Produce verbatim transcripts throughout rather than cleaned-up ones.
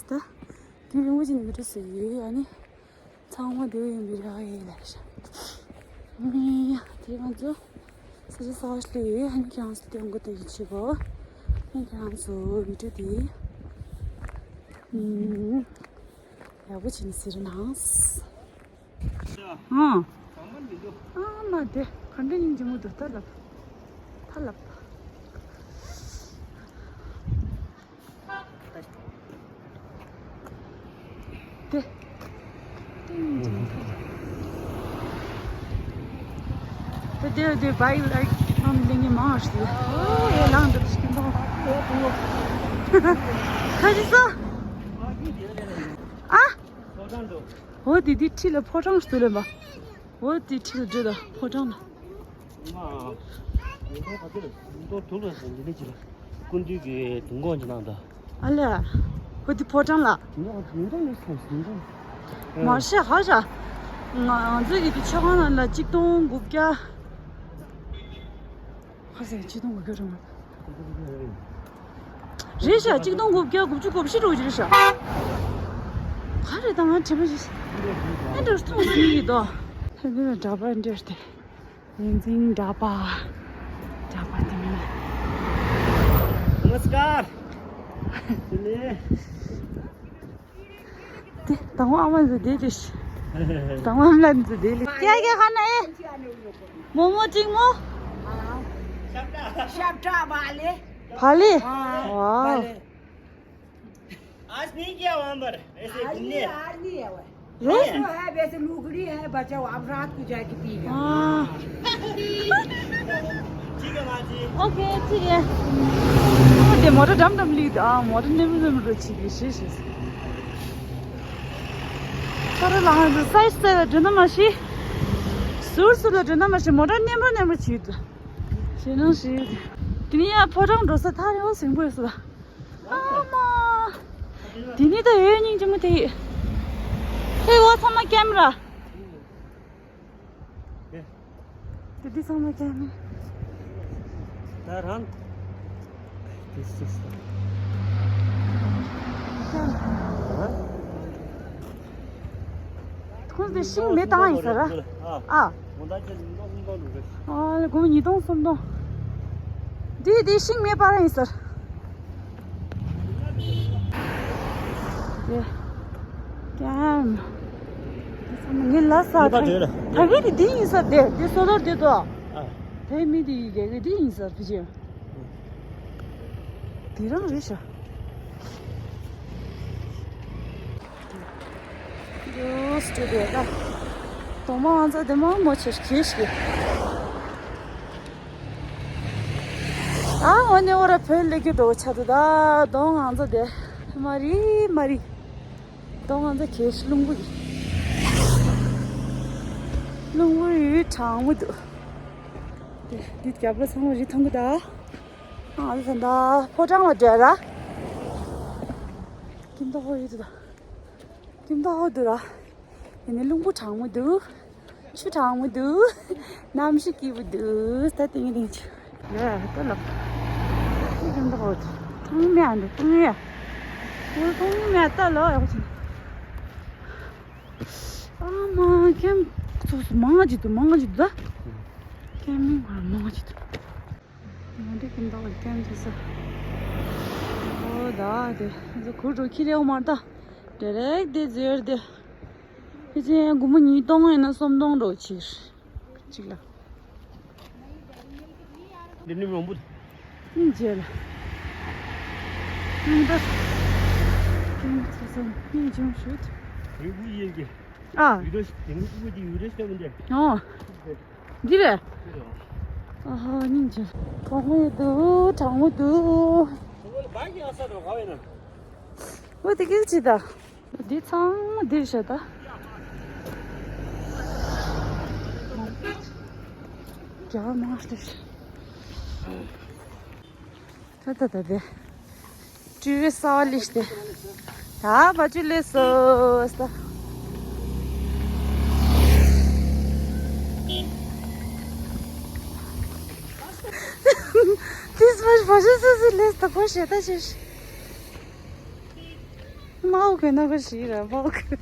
ད་དུས་རིང་པོ་ཅིག་ནས་མི་འགྲོ་ཟེར་ཡོད། ཨ་ནི་ཚང་མ་དེ་ཡིན་པའི་ར་ཡེ་ལ་ཤ། ཨ་ནི་དེ་ང་ཚོ་ས་ཆ་གསར་པ་ཞིག་སླེབས་ཡོད། ཨ་ནི་ཁྱེད་རང་ཚོ་སྟོན་གོ་ད་ཡིན་ཆེ་གོ། ཨ་ནི་ཁྱེད་རང་ཚོ་བི་ཌིའོ་དེ་ཨུམ་ཡག་པོ་བྱས་ནས་གཟིགས་རོགས་གནང་། ཨང་། ཨ་མ་དེ་ག་འདྲ་ཡིན་གྱི་མོ་འདུག་ད་ལབ། ད་ལབ། དེ། དེ་ཡིན་གྱི་མོ་ད་ལབ། དེ་དེ་དེ་བའི་ལའིག་ནང་ལེན་གྱི་མང་ཞིག་ཨོ་ཡ་ལང་འདུག་ཞིག་འདུག་ཁ་ཅིག་སོ། ཨ། འོ་དེ་དེ་ཁྲིད་ལ་ཕོ་བྲང་ཞིག་ལེན་པ། འོ་དེ་ཁྲིད་ལ་འགྲོ་ད་ཕོ་བྲང་ལ། ང་ཉིན་ཐོ་ག་ཚོད་ཉིན་ཐོ་དྲུག་ལ་ཟིན་འདི་ལས་ཅི་ལ་སྐུ་མདུན་གྱི་དུས་འགོ་ཅི་གནང་ད། ཨ་ལས། འོ་དེ་ཕོ་བྲང་ལ། ཉིན་ཐོ་ཉིན་ཐོ་ལས་སོང་ཟིན་འགོ། མ་ཤེས་ཧ་ཤ། ང་ང་ཚོ་གི་དེ་ཆོས་ཁང་ནང་ལ་གཅིག་སྟོང་དགུ་བརྒྱ། ཁ་ཟས་ཆིག་སྟོང་དགུ་བརྒྱ་རེད་མ། རེད་ཤག་གཅིག་སྟོང་དགུ་བརྒྱ་དགུ་བཅུ་གོ་བཞི་འགྲོ་གི་རེད་ཤག་ག་རེ་ད་ང་དྲན་པ་ཞིག་ཨེ་འགྲོ་སྟོང་ཟིན་གྱི་དོ། ཧེ་འདི་ལ་འདྲ་པར་འདྲེར་ཏེ། ཡིན་འཛིན་འདྲ་པ། འདྲ་པ་དེ་མིན། नमस्कार। དེ་དང་པོ་ཨ་མ་འཛུལ་བསྡད་དེ། དང་པོ་ཨ་མ་ལ་འཛུལ་བསྡད་ལེ། ཀྱ་ཀྱ་ཁ་ན་ཨེ། མོ་མོ་ཀྲིང་མོ། شب ٹا بالے۔ བ་ལེ། हाँ, ཝའོ། भले। आज नहीं किया वहाँ पर ऐसे आज घूमने? नहीं, आज नहीं है वह। रोज? तो है, वैसे लुगड़ी है, बचाओ, आप रात को जाके पीएगा। हाँ। ठीक है माँ जी। ओके, ठीक है। ཨ་དེ་མོ་ཊ་འགྲམ་འགྲམ་ལུས་ཨ་མོ་ཊ་ནེམ་ནེམ་རུ་ཆིག་ལི་ཤི་ཤི། ཁ་ར་ལང་ཧ་ས་ཡི་ས་ལ་འགྲོ་ན་མ་ཤི། ཟུར་ཟུར་ལ་འགྲོ་ན་མ་ཤི་མོ་ཊ་ནེམ་རུ་ནེམ་རུ་ཆིག་ཏུ། ཞེ་ནང་ཞི། དེ་ནི་ཡ་ཕོ་བྲང་འགྲོ་ས་ཐག་རིང་བོ་ཟིང་པོ་ཡོད་ས་ལ། ཨ་མ། དེ་ནི་ད་ཡོད་སྙིང་རྗེ་མོ་དེ་ཡིན། ཧེ་བ་ཚང་མ་ཀེམ་ར། དེ་དེ་ཚང་མ་ཀེམ་ར། ད་རང་། དེ་སུ་སུ། ཀེམ་ར། ཁོང་ཚོས་ཤིང་མེ་བཏང་ཡིན་ས་ར། ཨ། ཨ་ལེ་སྒོར་མོ་ཉིས་སྟོང་སུམ་སྟོང་། འདི་འདི་ཤིང་མེ་སྤར་ཡིན་ས་ར། ཡེ། ཀེམ། ངས་ལ་ས་ངས་པར་བྲིས་ལ། ད་གི་འདི་འདི་ཡིན་ས་ར་དེ་དེ་སོ་ལོར་དེ་དོ། ཨ། དེ་མི་འདི་ཡི་གེ་འདི་ཡིན་ས་ར་ཕི་ཅེ། དེ་རང་རེད་ཤག་ཡོ་སི་ཊི་ཌི་ཡོ་ད། གདོང་པ་ང་ཚོ་དེ་མང་མོ་ཆེ་ཤི་ཤི། ཨ་འོ་ནི་འོ་ར་བོད་ལེགས་རྒྱུ་འགྲོ་ཆ་དུ་ད་གདོང་ང་ཚོ་དེ་མ་རི་མ་རི། གདོང་ང་ཚོ་ཁེ་ཤི་རླུང་བུ་གི། རླུང་བུ་ཡུལ་གྲང་མོ་འདུག་དེ་འདི་རྒྱབ་ལ་ཚང་མ་རི་མཐོང་གི་ད། ང་ཚོ་ད་ཕོ་བྲང་ལ་འགྲོ་ར། ཀིམ་ཏོ་ཧོ་ཡོད་དོ། ཀིམ་ཏོ་ཧོ་འདུག་ར། ཡིན་ནའི་རླུང་བུ་གྲང་མོ་འདུག་ཆུ་གྲང་མོ་འདུག་གནམ་གཤིས་སྐྱིད་པོ་འདུག་ད་ཏིང་ཏིང་ཆུ། ཡ་ད་ལབ། ཀིམ་ཏོ་ཧོ་འདུག་ཐང་མེ་ཨ་འདུག་ཐང་ཡ། འོ་ཐང་མེ་ཨ་ད་ལོ་ཡག་པོ་བྱུང་། ཨ་མ་ཀེམ་ཚོགས་སུ་མང་ཅིག་འདུག་མང་ཅིག་འདུག་ད། ཀེམ་མིང་མང་ཅིག་འདུག་ང་འདི་ཀུན་ཏོག་ལ་ཀེམ་ཚོགས་ས། ཨོ་ད་དེ་ང་ཚོ་གུར་འགྲོ་ཁྱི་རེའོ་མར་ད། དེ་རེག་དེ་ཟེར་དེ། ཕལ་ཆེར་སྒོར་མོ་ཉིས་སྟོང་ཡིན་ན་སུམ་སྟོང་འགྲོ་ཕྱིར། གཅིག་ལ། འདི་ནི་མང་པོ། སྙིང་རྗེ་ལ། སྙིང་དར། ཀེམ་ཚོགས་ས་སྙིང་རྗེ་མོ་ཞུ། དེ་བུ་ཡིན་གྱི། ཨ། ཡུ་རེ་ཤི་དེང་གི་ཀུ་ཀུ་དེ་ཡུ་རེ་ཤི་ལྟ་བུ་འདི། ཨོ། འདི་རེད། ཨ་ཧ་སྙིང་རྗེ། གྲང་མོ་འདུག་གྲང་མོ་འདུག་འོ་དེ་སྐད་ཅིག་ད། འདི་ཚང་མ་འདིར་བཞག་ད། རྒྱ་མ་སྟེར། ད་ད་ད་དེ། ཀྲུའུ་རེ་ས་བ་ལི་སྟེ། ད་བ་ཅུ་ལེ་སོ་ས། དེས་མ་བ་ཅུ་སི་སི་ལེ་སྟ་གོ་ཤེ་ད་ཤེ་ཤེ། མའོ་གི་ན་ག་ཞིག་ར་མའོ་གི།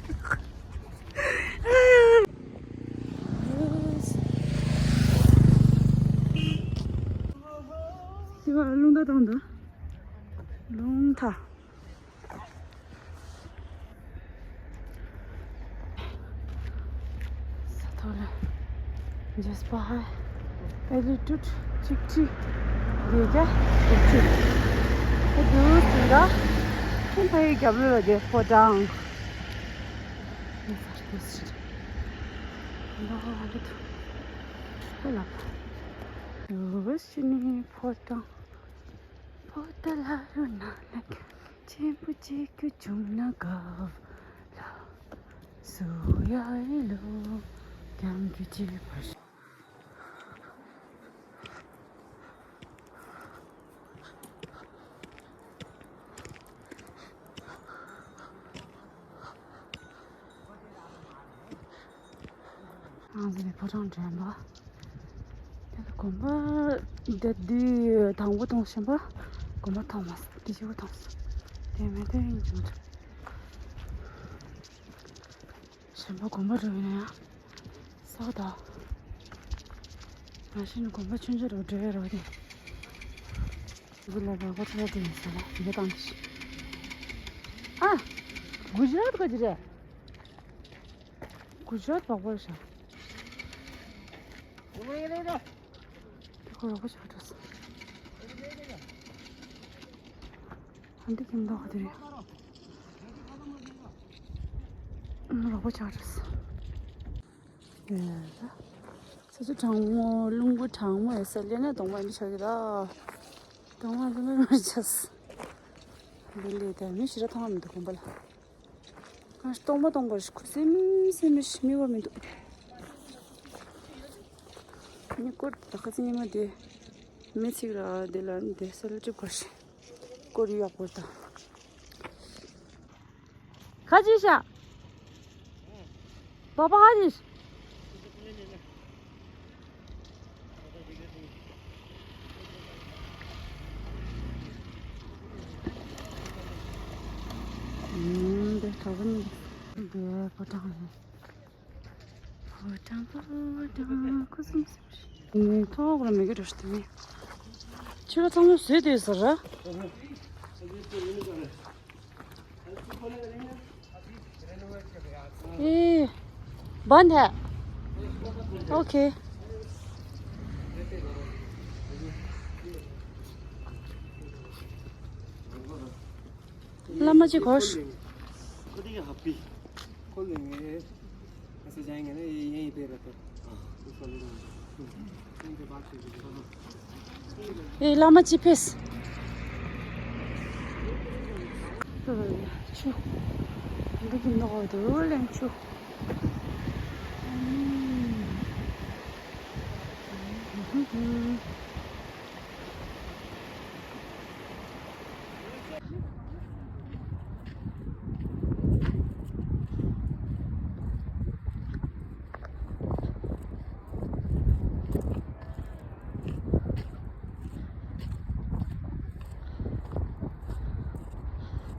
དེ་བ་རླུང་རྟ་བཏང་འདུག་རླུང་རྟ། ས་ཐོག་ལ་རྗེས་པ་ཧ་ཨེ་ལི་ཊུཌ་གཅིག་ཁྲི་བརྒྱད་བརྒྱ་དགུ་བཅུ། ཨེ་འདུག་ཟིན་ད་ཁྱིམ་ཕ་ཡི་རྒྱབ་ལོགས་ལ་དེ་ཕོ་བྲང་། ཨེ་ས་ཐོག་ཟིན་ད་ཧ་ལ་ཐུག་ཧ་ལ་ཕ་འདུག་ཟིན་ནི་ཕོ་བྲང་། པོ་ཏ་ལ་རུ་ན་ལེགས། ཆེན་པོ་གཅིག་གི་བྱུང་ན་དགའ་ལ། སུ་ཡ་ཡི་ལོ་རྒྱང་གི་བྱེད་པར། ཨང་ཟེར་བའི་ཕོ་བྲང་འདྲེན་པ། དེ་ལ་དགོན་པ་འདི་དུས་དང་པོ་གཏོང་བཞིན་པ། དགོན་པ་མཐོང་མ་སོང་། དེ་ཞིག་མཐོང་སོང་། དེ་མེད་དེ་ཡིན་གྱི་མ་རེད། གཞན་པ་དགོན་པ་འགྲོ་ཡིན་ན་ཡང་ས་ག་དང་། ང་ཤི་ནི་དགོན་པ་ཆུང་ཆུང་རུ་འགྲོ་ཡ་རོ་དེ། འདི་ལ་རོགས་པ་ཁྲ་དེ་ཡིན་ས་ལ་ཡི་གེ་བཏང་ཞིག་ཨ། གུ་ཇི་ར་ཊི་ག་ཅི་རེད། གུ་ཇི་ར་ཊི་བག་པར་ཤ། དེ་ཁོ་རོགས་པ་ཆགས་འགྲོ་སོང་། ཨ་འདི་ཁྱིམ་བདག་དེ་རེད། རོགས་པ་ཆགས་འགྲོ་སོང་། ཡ། ས་ཆ་གྲང་མོ། རླུང་བུ་གྲང་མོ་ཡོད་ས་ལས་ན་གདོང་པ་འདི་ཆགས་ཀྱི་ར། གདོང་པ་འདི་མེད་མར་ཆགས། འདི་ལས་དེ་མི་ཞེ་དྲག་མཐོང་བ་མི་འདུག་དགོན་པ་ལ། ང་སྟོང་པ་སྟོང་པར་ཁུ་སིམ་སིམ་ཞིག་མི་བ་མི་འདུག་ཉེ་སྐོར་ད་ཁ་སང་ཉི་མ་དེ་མི་ཚིག་ར་དེ་ལ་དེ་སེལ་ཀྲིབ་གར་ཞིག་སྐོར་ཡག་པོ་དང་། ཁ་ཅིག་ཤ། པ་པ་ཧ་ཅིག་ཨུམ། འདི་གྲོགས་པོ་གཉིས། འདི་ཕོ་བྲང་རེད། ཕོ་བྲང་ཕོ་བྲང་ཁུ་སིམ་སིམ་ཞིག་ཨུམ། ཐོག་ལ་མེ་གི་འགྲོ་ཤི་དུ་མེད། ཁྱོད་ཚང་མ་བཟོས་དུས་ཟེར་ར། ए, बंद है। ओके। लामा जी घोष। खोल देंगे। ऐसे जाएंगे ना, ये यहीं पे रहते हैं। ए, लामा जी पेस। ཆུ། འདི་གི་ནོག་དུ་ལེན་ཆུ།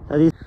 ད་དེ་